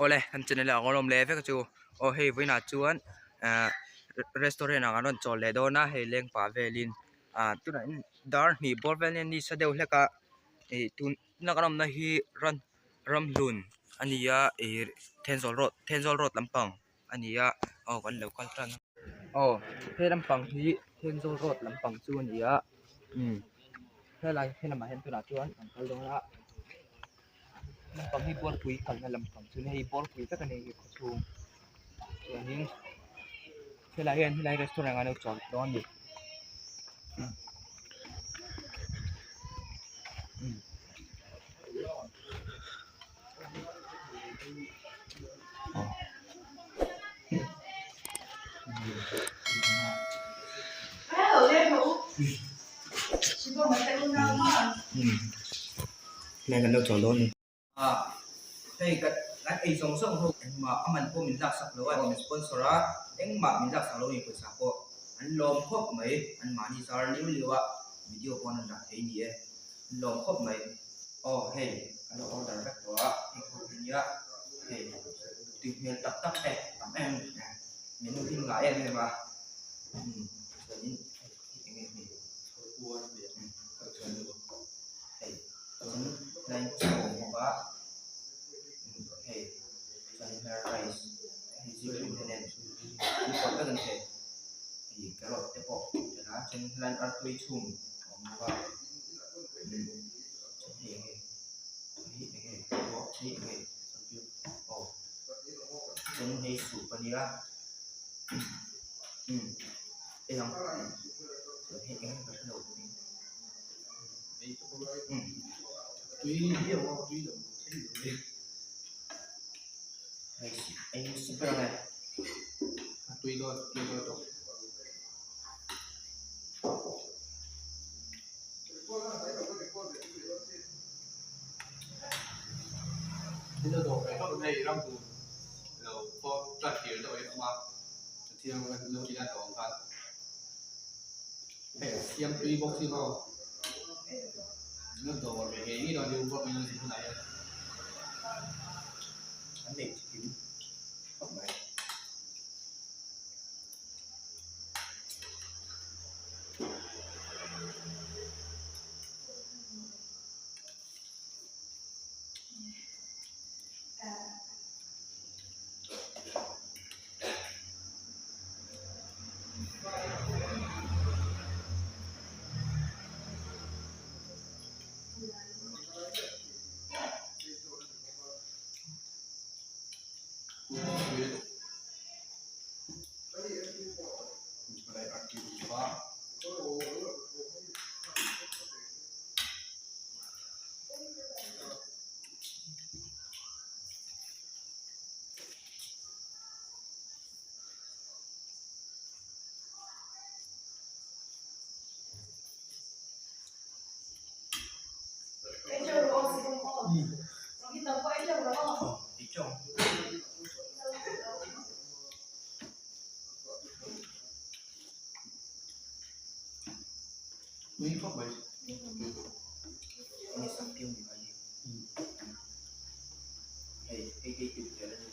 Awle kan channel ah kan awm leh vek chu aw hei vawiinah chuan ahh restaurant ah kan rawn chawl leh dawn a hei leng pah velin ah tunah hian dar hnih bawr vel hian ni sa deuh hlek a ih tuna kan awmna hi ran ramhlun a ni a ih thenzawl road thenzawl road lampang a ni a aw kan lo kal tan a aw he lampang hi thenzawl road lampang chu a ni a umm helai he lamah hian tunah chuan kan kal dawn a. Lampang hi bualpui kalna lampang chu hei bualpui vek a ni hi khawchhung chuanin helai hian helai restaurant ah an lo chawl dawn a ni. Hmel kan lo chawl dawn a ni. Ah hei kan kan ei zawng zawng ho engmah a man pawh min lak sak lo a min sponsor a engmah min lak sak lo a ni pawisa pawh an lawm khawp mai an mahni zar liu liu a video pawh an rawn dah thei ni e an lawm khawp mai aw hei kan lo order vek tawh a heng ho hi nia hei tui hmel tak tak te tam em menu hi an ngah em em a umm chuanin hei eng nge hei hei chuan line chu a awm bawk a hei chuan hmer rice hei zirlai te nen an pawlh vek a ni hei hei carrot te pawh a tel a chuan helai artui chhum a awm bawk a chuan hei eng nge hei eng nge hei eng nge aw chuan hei soup a nia umm hei ang chuan hei eng nge ka hrelo. Hei a siam tui bawk si maw na dawr ve ngei ngei dawn ni bawk in hunah hian an nei chikim khawp mai. Hei hei hei tih tel a ni.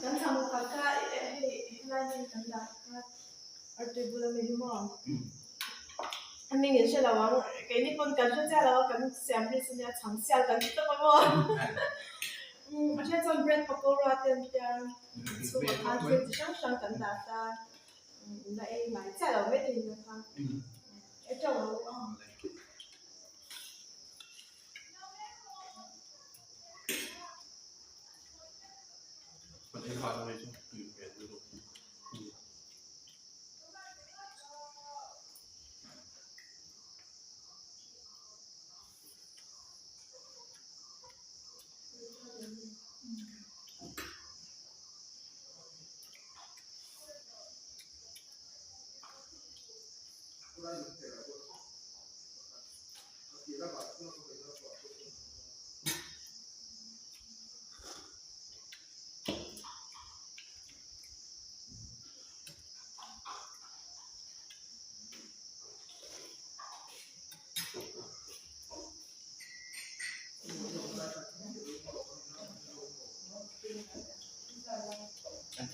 Kan chhang pakhat kha hei helai hi kan dah kha artui bula mi hi maw a hming in hre lo ang keini pawn kan hre chiah lo a kan siam hi chu nia chhang sial kan ti tawp a maw a then chuan bread pakora te an tia chhungah khan thil chi hrang hrang kan dah ta la ei ngai chiah lo mai thei nia kha e teuh lo a.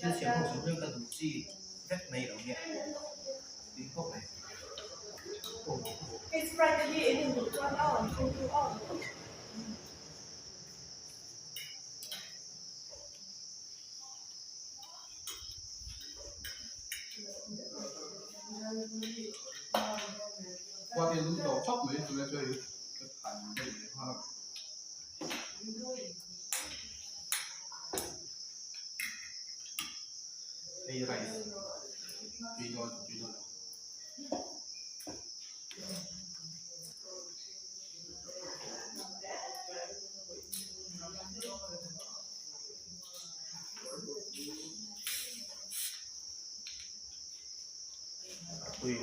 Thil siam ho zawng zawng ka duh chi vek mai lo nia tui khawp mai. Hei Sprite hi in induh chuan a awm thung chu a awm. Khua te lum tawh khawp mai chu chu hei ka phan daih leh nghal a. Hei rice tui dawn tui dawn. Tui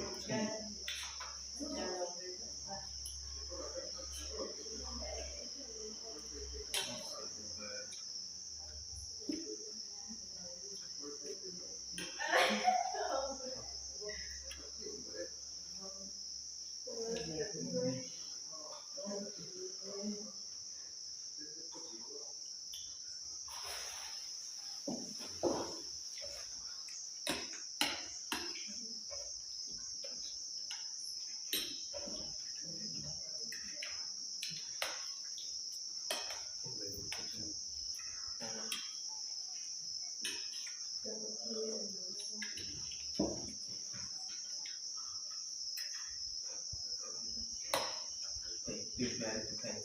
hmel lutuk hei.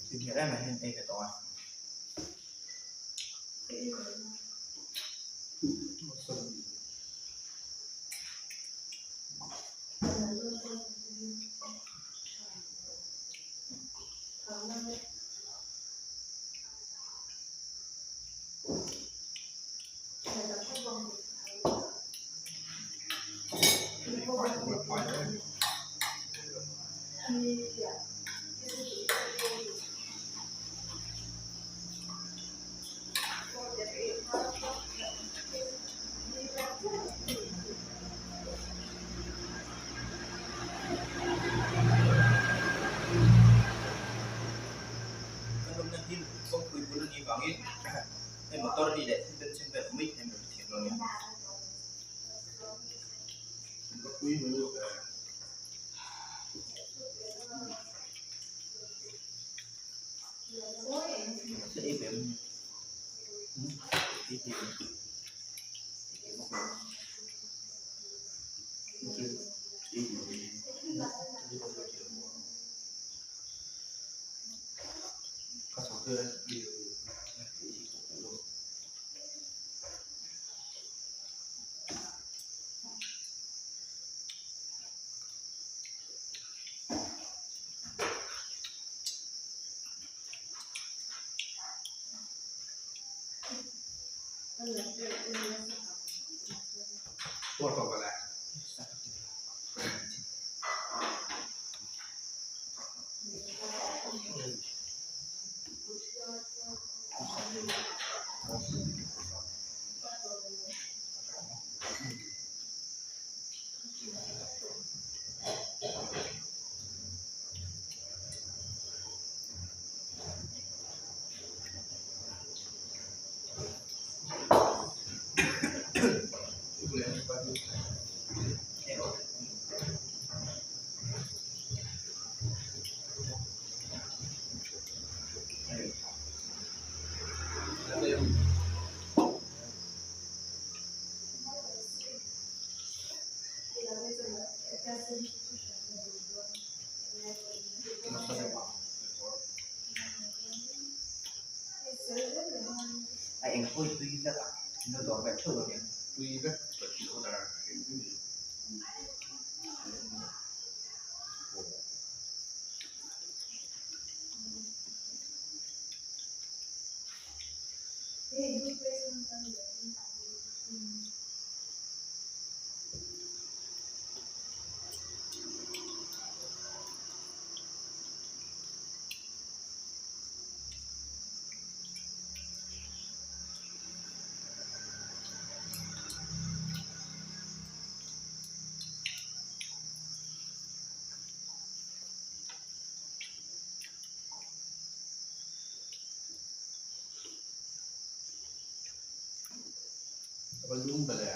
Tui hmel em mai hian ei ve tawh a. Kan awmna hi kawngpui bul a nih vangin hei motor ri leh thil bengchheng vel awm mai thei mai thiam lo a nia. Thil ei ve awm ei ve awm eng pawh hi tui vek a, in lo dawr ve theuh a nia. Tui vek ka thil order engkim hi. Ka lung ta le.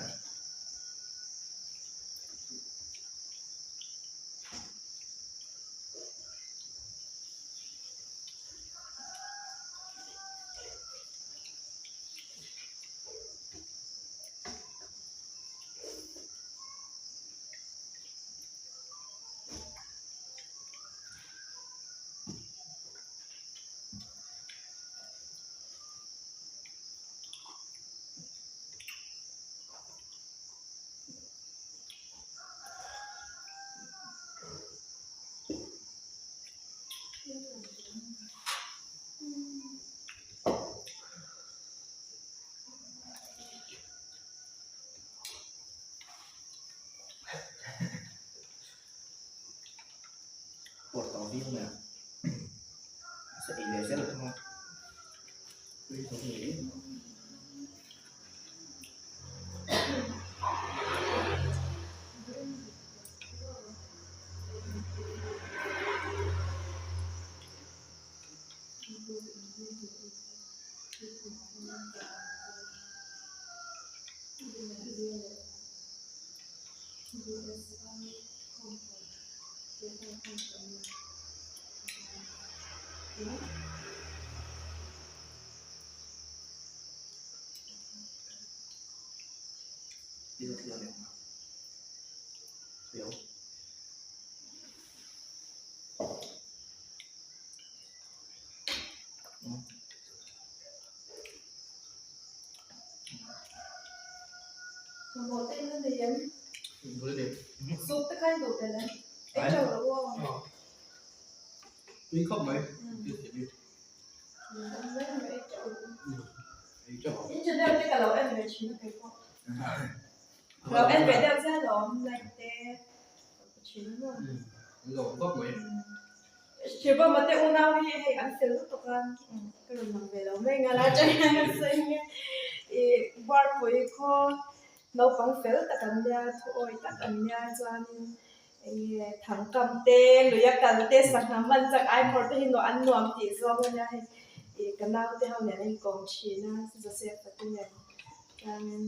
Pawh tawh viau mai a, sa ei leh zel thung a. Tui khawp mai. Naupang fel tak an nia, thuawi tak an nia chuanin enge thangkam te, luia kal te, sangha hman chak ai phawrh te hi an nuam tih zawng a nia hei ih ka naute ho nen an inkawm thin a Joseph a te nen chuanin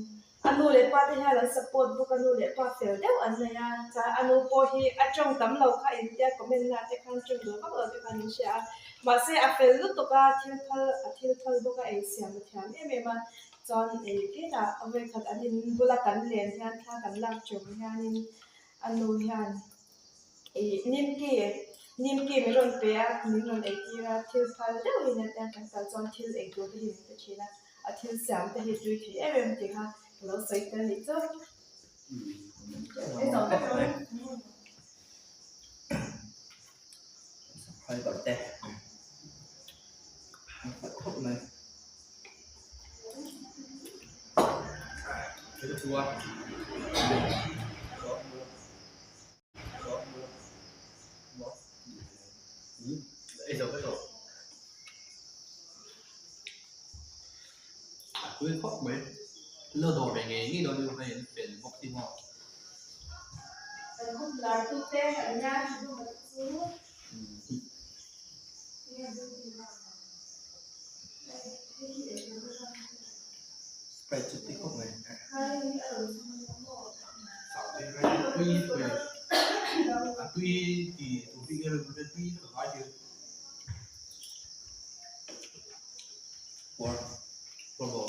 a nu leh pa te hian an support bawk a nu leh pa fel deuh an nei a chuan a nu pawh hi a tawng tam lo kha intia comment na te khan tawng duh vak lo te khan an hria a mahse a fel lutuk a thil phal a thil phal bawk a eisiam a thiam em em a. Chuan ei kela a vawikhat an in bula kan len hian thla kan lak ṭum hianin a nu hian ih nimki nimki min rawn pe a min rawn ei tir a thil phal deuhin a tia kan kal chuan thil ei tur te hi min pe ṭhin a a thil siam te hi tui thei em em tih kha ka lo sawi tel nih chu. Subscriber te khawp mai. Tui khawp mai lo dawr ve ngei ngei dawn emaw hei an fel bawk si maw. Sprite chu tui khawp mai. A tui ti tur bik em em tui ka ngai thei. Puar. Puar maw?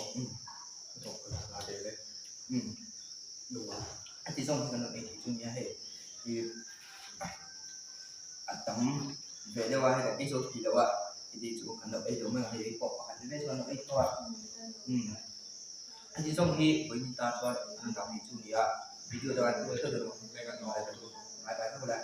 Ka tawp ka la thei le. A ti zawng hi kan rawn ei thei chu nia hei ih a tam ve deuh a hei kan ei zo thei lo a heti chu kan lo ei lo mai ang hei pawh pakhat ve chuan lo ei tho a. Umm heti zawng hi vawiin tan chuan an dah ni chu a ni a, video dangah an hmu leh tawh dawn a, bye bye vek ula.